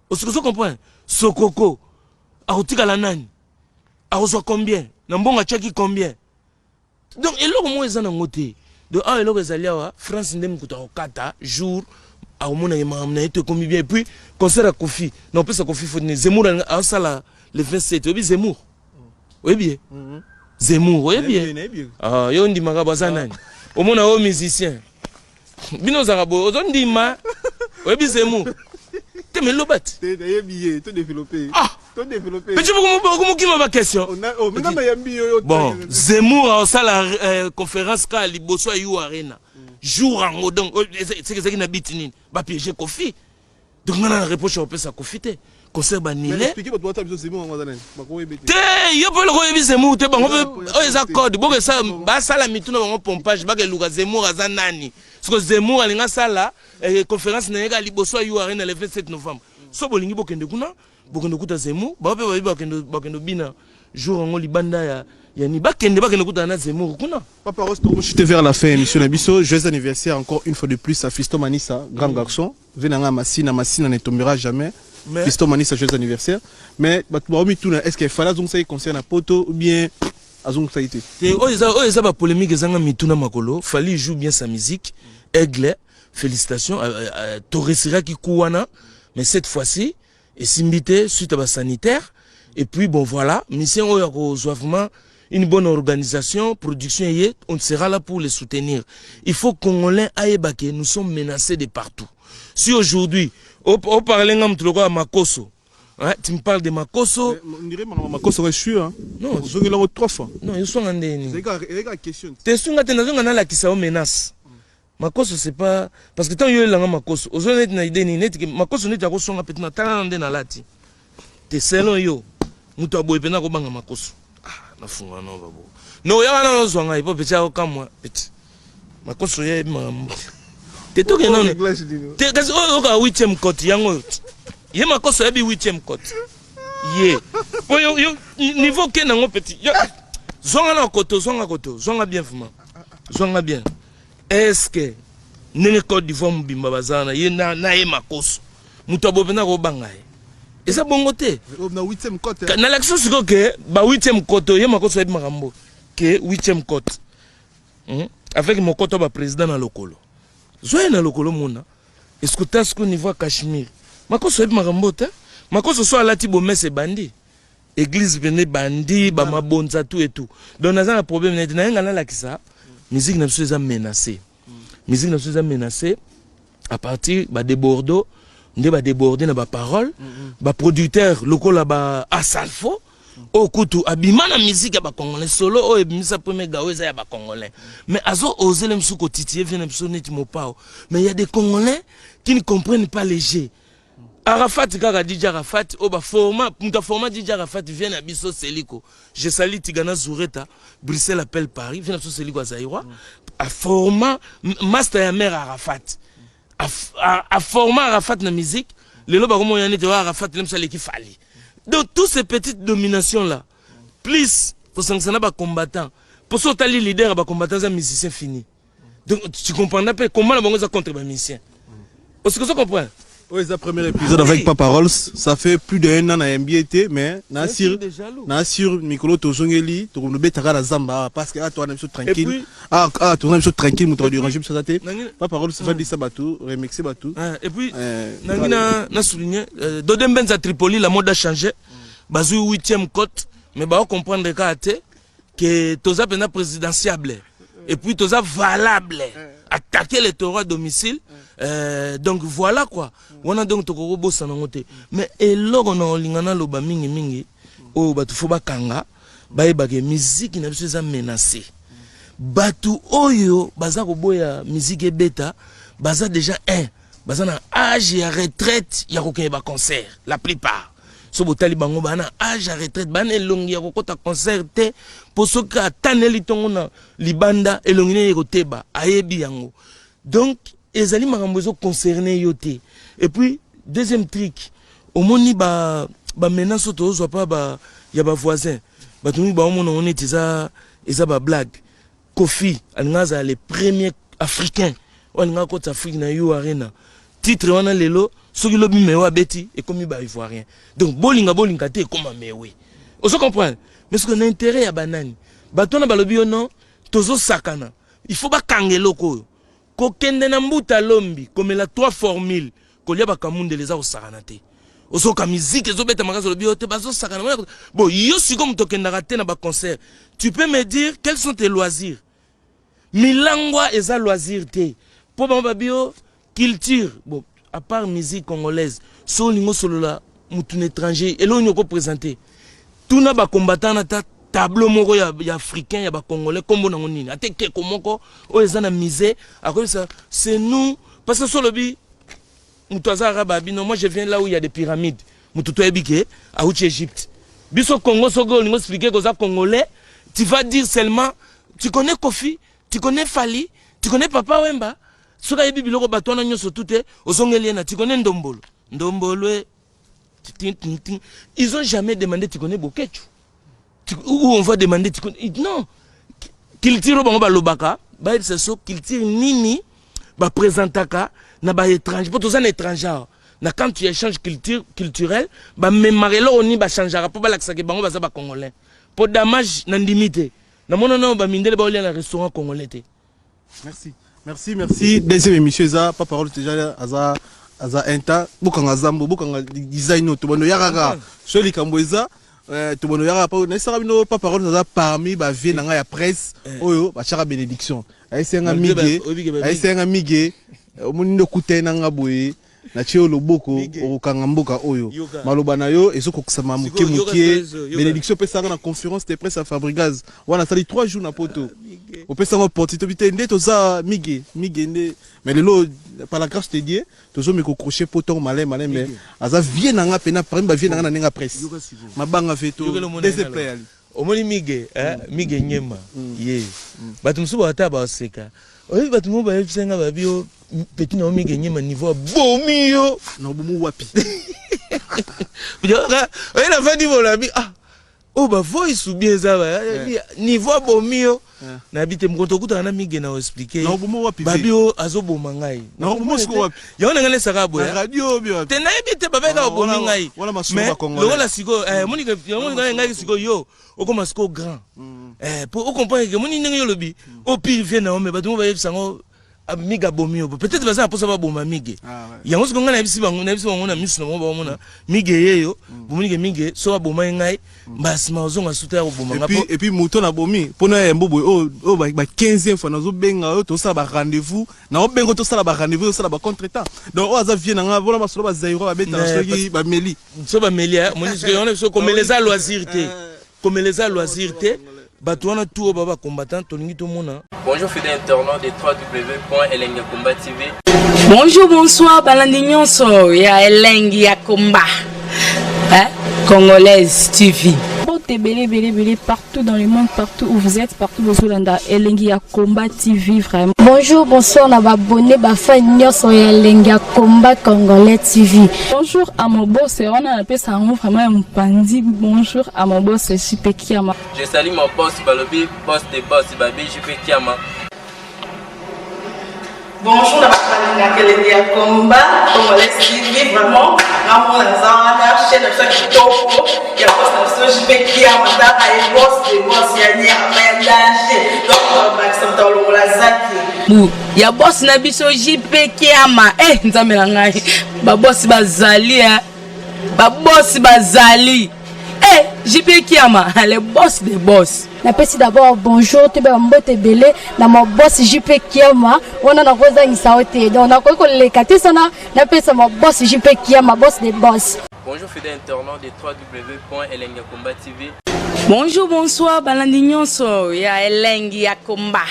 Osoki ozo comprendre, Sokoko akotikala nani, akozwa combien na mbongo, atiaki combien. Donc eloko moko eza nango te. Donc awa eloko ezali awa, France nde mokutu akokata jour akomonaka makambo na ye to ekomi bien. Et puis concert ya Kofi, na opesa Kofi faute ne. Zemmour aosala le 27, oyebi Zemmour? Oyebi ye Zemmour? Oyebi ye? Ah, yo ondimaka baza nani? Omona oyo musicien, bino ozalaka boye, ozondima. Oyebi Zemmour te? Me loba te. Nayebi ye, to développer. Ah! To développer. Petit, okomokima baquestion. Bon, Zemmour aosala conférence kaka liboso ya U Arena jour yango. Donc seke ezalaki na biti nini? Bapiéger Kofi. Donc nga na reproche ya kopesa Kofi te, concert banile te. Yo mpe eloko oyebi Zemmour te. Bango mpe oyo eza code bokesa, basala mitu na bango pompage, bakeluka Zemmour aza nani. Siko Zemmour alingi asala conférence na ye kaka liboso ya U Arena le 27 novembre. So bolingi bokende kuna, bokende kuta Zemmour. Bango mpe bayebi, bakende bina jour yango libanda ya ni bakende kutana na Zemmour kuna. Papa Ross, pour vers la fin émission na biso, joyeux anniversaire encore une fois de plus à Fiston Manissa, grand garçon. Venanga Massina, Massina ne tombera jamais. Mais- Fiston Manisa, joyeux anniversaire. Mais bato baomituna, est ce que Fally azongisaki concert na Poto ou bien azongisaki te? Te, oyo eza bapolémique ezanga mitu na makolo. Fally joue bien sa musique. Aigle, félicitations. Toresiraki ku wana, mais cette fois-ci esimbi te suite à basanitaire. Et puis bon, voilà, mission oyo akozwa vraiment une bonne organisation, production eye, on sera là pour les soutenir. Il faut Congolais ayeba ke nous sommes menacés de partout. Si aujourd'hui oparle nga mutu lokola Makoso, hein, tu me parles de Makoso. On dirait makambo Makoso est sûr, hein. Non. Ozongeli yango trois fois. Non, yoswanga ndeni? Ezalika question. Te, sunga te, nazonga nalakisa yo menace. Makoso, c'est pas parce que ntango yo oyelanga Makoso, ozo neti na idée nini? Neti ke Makoso neti akosonga pete na tala na nde nalati te. Selon yo, moto aboye mpenza akobanga Makoso? Ah, nafunga no babo no oya wana nozwa ngai po peti akokamwa peti Makoso ye makambo te. Tokende nano te, kasi oyo oyoka huitième cote yango oyo ye Makoso ayebi huitième cote ye po yo niveau ke nango peti. Zwanga na koto, zwanga koto, zwanga bien, vraiment zwanga bien. Est ce que ndenge Côte d'Ivoire mobimba baza wana, ye na ye Makoso, moto aboye mpenza kobanga ye? Eza bongo te. Na huitième cote. Nalakisi sikoyo ke ba huitième cote, ye Makoso ayebi makambo ke huitième cote, Avec mokoto baprésident na lokolo, zwa ye na lokolo, mona est-ce ta sikoyo niveau ya Cachemire. Makoso ayebi makambo te. Makoso so alati bomese, ebandi église pene, ebandi bamabonza, tout et tout. Donc naza na problème neti nayenga nalakisa musique na biso eza menacé. Musique na biso eza menacé à partir badébordo nde badéborde na baparole, baproducteur lokola ba Asalfo oyo kutu abima na musique ya bacongolais solo, oyo ebimisa premier gawo eza ya bacongolais, mais azo osele mosusu kotitiller vie na biso neti Mopao. Mais il y a des Congolais qui ne comprennent pas léger. Arafat kaka, DJ Arafat oyo baforma, moto aforma DJ Arafat vie na biso Seliko, je sali Tigana Zureta, Bruxelles appelle Paris, vie na biso Seliko azaïrois, aforma master ya mare Arafat, aforma Arafat na musique. Lelo bakomoya neti oyo Arafat le mosu aleki Fally. Donc toutes ces petites dominations là, plus kosangisa na bacombattant, mpo so otali leader ya bacombattant aza musicien fini. Donc tu comprendras mpe comment na bango eza contre bamusicien osiko ozo comprendre. Oyo eza premier épisode avec Papa Rolls. Ça fait plus d'un an na NBA te, mais na sur na sur mikolo tozongeli, tokolobetaka na zamba awa parce que awa towana biso tranquille, awa toza biso tranquille, moto akodérange biso aza te. Papa Rolls, vandisa bato, remercie bato. Et puis nangi na souligner Dode Mbenza Tripoli, la mode a changé. Bazwi huitième cote, mais baocomprendre kaka te ke toza mpenza présidentiable et puis toza valable, attaquer les taureaux à domicile. Donc voilà quoi, wana donc tokokobosana yango te. Mais eloko na olinga naloba mingimingi oyo bato fo bakanga, bayebaka miziki na biso eza menacé. Bato oyo baza koboya miziki ebeta baza déjà un, baza na âge ya retraite ya kokende baconcert. La plupart, so botali bango, baa na âge ya retraite, baa na elongi ya kokɔta concert te, mpo soki ataneli ntongo na libanda, elongi nini ekoteba, ayebi yango. Donc ezali makambo ezoconcerne yo te. Et puis deuxième truc, omoni bamenace oyo tozozwa pa ya bavoisin, bato mingi baomona ngo neti eza bablague. Kofi alinga azala le premier Africain oyo alinga akota Afrique na U Arena. Titre wana lelo soki lobi mewe abeti, ekomi baivoirien. Donc bolinga bolinga te, ekoma mewe, ozo comprendre. Mais soki na intérêt ya banani, bato wana balobi yo non, tozosakana, il faut bakanga eloko oyo kokende na mbuta lombi, komela trois formule, kolia bakamundele, eza kosakana te. Ozoka miziki ezobeta makasi, olobi yo te, bazosakana. Bon, yo sikoyo moto okendaka te na baconcert, tu peux me dire quels sont tes loisirs? Milangwa eza loisir te, mpo bango babi yo culture. Bon, à part musique congolaise, so olingi osolola mutu na étranger, eloko nini okoprésente? Tuna bacombattant na ta tableau moko ya africain ya bacongolais, nkombo nango nini? Ate keko moko oyo eza na musée akoyebisa c'est nous. Parce que so olobi moto aza arabe, abi non, moi je viens là où il y a des pyramides, moto toyebi ke auti Égypte. Biso Congo, soki olingi expliquer koza Congolais, tu vas dire seulement tu connais Kofi, tu connais Fally, tu connais Papa Wemba. Soki ayebi biloko bato wana nyonso tu te, ozongeli ye na tu connais Ndombolo, Ndombolo e. Ils ont jamais demandé tu connais Boketshu, ou on va demander tu connais, non, culture oyo bango balobaka, bayebisa so culture nini baprésentaka na baétranger, mpo toza na étranger awa. Na quand tu échange culture culturel, bamemaka eloko nini, bachangeaka mpo balakisaka bango baza bacongolais. Mpo damage na ndimi te, namona nao bamindele baolia na restaurant congolais te. Merci, merci, merci. Deuxième émission eza pa parole déjà aza un temps bokanga zambo, bokanga design oyo tobando ya kaka so likambo eza tobando ya kaka po nayesaka bino pa parole aza parmi bavieux na ngai ya presse oyo batiaka bénédiction. Ayesenga Malgré mige oyebi ke ayesenga mige, omoni nde okutani na nga boye, natie yo loboko. Mige. Okokanga mboka oyo. Yoka. Maloba na yo ezokokisama moke Sikoyo, yoka moke. sikoyo, yoka. Bénédiction opesanga na conférence de presse ya Fabrigaz wana, asali 3 jours na poto, opesanga opportunité obi te nde toza mige mige nde. Mais lelo, par la grâce de Dieu, tozomeka kokroche poto malin malin, mais aza vieux na nga mpena parmi bavieux na nga na ndenge ya presse. Yoka sikoyo. Mabanga ve to Yokela omona deuxième ye play ali. Omoni mige, mige nyema ye, bato mosusu bata baseka. Oyebi, bato mo bayebisa nga babi yo petit na yo mige nyema, niveau abomi yo. Na obomu wapi? Oye, nafandi bolabi, ah, oyo bavoice ou bien eza niveau abomi yo. Nayebi te, mokonto okutaka na mige na oexpliquer. Na obomu wapi? Babi oyo azoboma ngai. Na obomu sikoyo wapi? Yango na ngai nesaka Na boye. Radio obi wapi? Te, nayebi te, babeka obomi ngai. Wana masolo Mais bacongolais. lokola sikoyo yango ngai sikoyo yo okoma sikoyo grand po ocomprendre ke moni ndenge yo olobi o pire vieux na yo, mais bato mo bayebisa yango, ah, mige abomi yo, peut-être baza na mposa baboma mige. Ah, ouais. Yango sikoyo ngai nayebisi bango na miso na bango, baomona mige yeyo, bomoni ke mige so abomai ngai, mbasima ozonga suta ya koboma nga. Et puis moto na bomi mpona yambo boye oyo ba 15e fois nazobenga oyo, tosala ba rendez-vous, naobenga tosala ba rendez-vous, tosala ba contretemps. Donc oyo aza vieux na nga mpona masolo bazairo babetaka soki bameli. So bameli, moni sikoyo yango na biso komela eza loisir te, komela eza loisir te. Bato wana tu oyo bacombattant, tolingi tomona. Bonjour fidèles internautes de www.elengakomba TV. Bonjour, bonsoir, balandi nyonso ya Elengi ya Komba, hein? Congolaise TV. Mbote ebele ebele ebele partout dans le monde, partout où vous êtes, partout bozolanda Elengi ya Combat TV vraiment. Bonjour, bonsoir na babone, bafan nyonso ya Elengi ya Combat Congolais TV. Bonjour à mon boss, wana napesa yango vraiment ya mopandi. Bonjour à mon boss JP Kiama. Je salue mon boss Balobi, boss des boss, Babi JP Kiama. Bonjour na bato balingaka Elengi ya Combat Congolais TV. Vraiment, ngamona naza wana, chaîne na biso ya kitoko ya boss na biso JP Kiama, taka ye boss de boss ya nyama ya danger. Donc bakisa moto alongola zaki. Bu ya boss na biso JP Kiama, nzambe na ngai, babosi bazali, babosi bazali, JP Kiama, le boss des boss. Napesi d'abord bonjour, toyeba mbote ebele na maboss JP Kiama wana, nakozangisa yo te. Donc nakoki koleka te sana napesa maboss JP Kiama, boss de boss. Bonjour fidèles internautes de www.elengakomba TV. Bonjour, bonsoir, balandi nyonso ya Elengi ya Komba,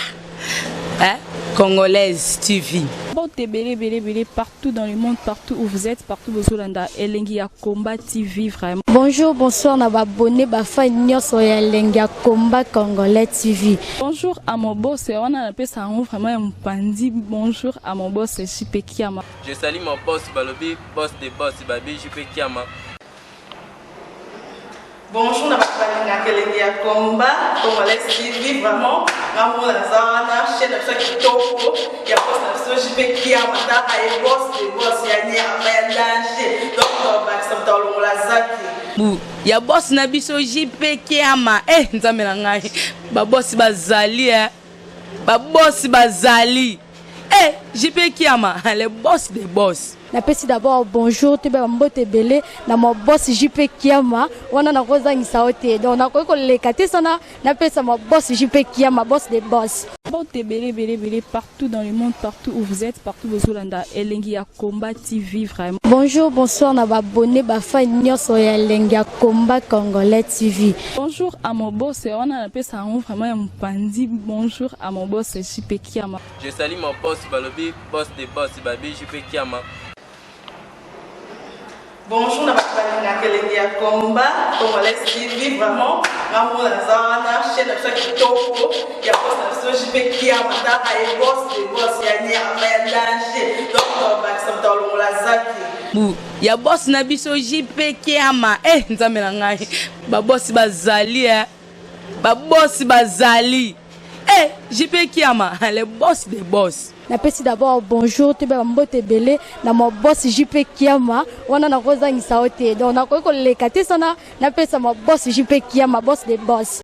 hein? Congolaise TV. Mbote ebele ebele ebele partout dans le monde, partout où vous êtes, partout bozolanda Elengi ya Combat TV vraiment. Bonjour, bonsoir na babone, bafan nyonso ya Elengi ya Combat Congolais TV. Bonjour à mon boss, wana napesa yango vraiment ya mopandi. Bonjour à mon boss JP Kiama. Je salue mon boss Balobi, boss des boss, Babi JP Kiama. Bonjour na bato balingaka Elengi ya Combat Congolais TV. Vraiment, ngamona naza wana, chaîne na biso ya kitoko ya boss na biso JP Kiama, taka ye boss de boss ya nyama ya danger. Donc bakisa moto alongola zaki. Bu ya boss na biso JP Kiama, nzambe na ngai, babosi bazali, babosi bazali, JP Kiama, le boss des boss. Napesi d'abord bonjour, toyeba mbote ebele na maboss JP Kiama wana, nakozangisa yo te. Donc nakoki koleka te sana napesa maboss JP Kiama, boss de boss. Mbote ebele ebele ebele partout dans le monde, partout où vous êtes, partout bozolanda Elengi ya Combat TV vraiment. Bonjour, bonsoir na babone, bafan nyonso ya Elengi ya Combat Congolais TV. Bonjour à mon boss, wana napesa yango vraiment ya mopandi. Bonjour à mon boss JP Kiama. Je salue mon boss Balobi, boss des boss, Babi JP Kiama. Bonjour na bato balingaka Elengi ya Combat Congolais TV. Vraiment, ngamona naza wana, chaîne na biso ya kitoko ya boss na biso JP Kiama, taka ye boss de boss ya nyama ya danger. Donc bakisa moto alongola zaki. Bu ya boss na biso JP Kiama, nzambe na ngai, babosi bazali, babosi bazali. Eh, JP Kiama, le boss des boss. Napesi d'abord bonjour, toyeba bambote ebele na ma boss JP Kiama. Wana nakozangisa yo te, donc nakoki koleka te sana napesa ma boss JP Kiama, boss de boss.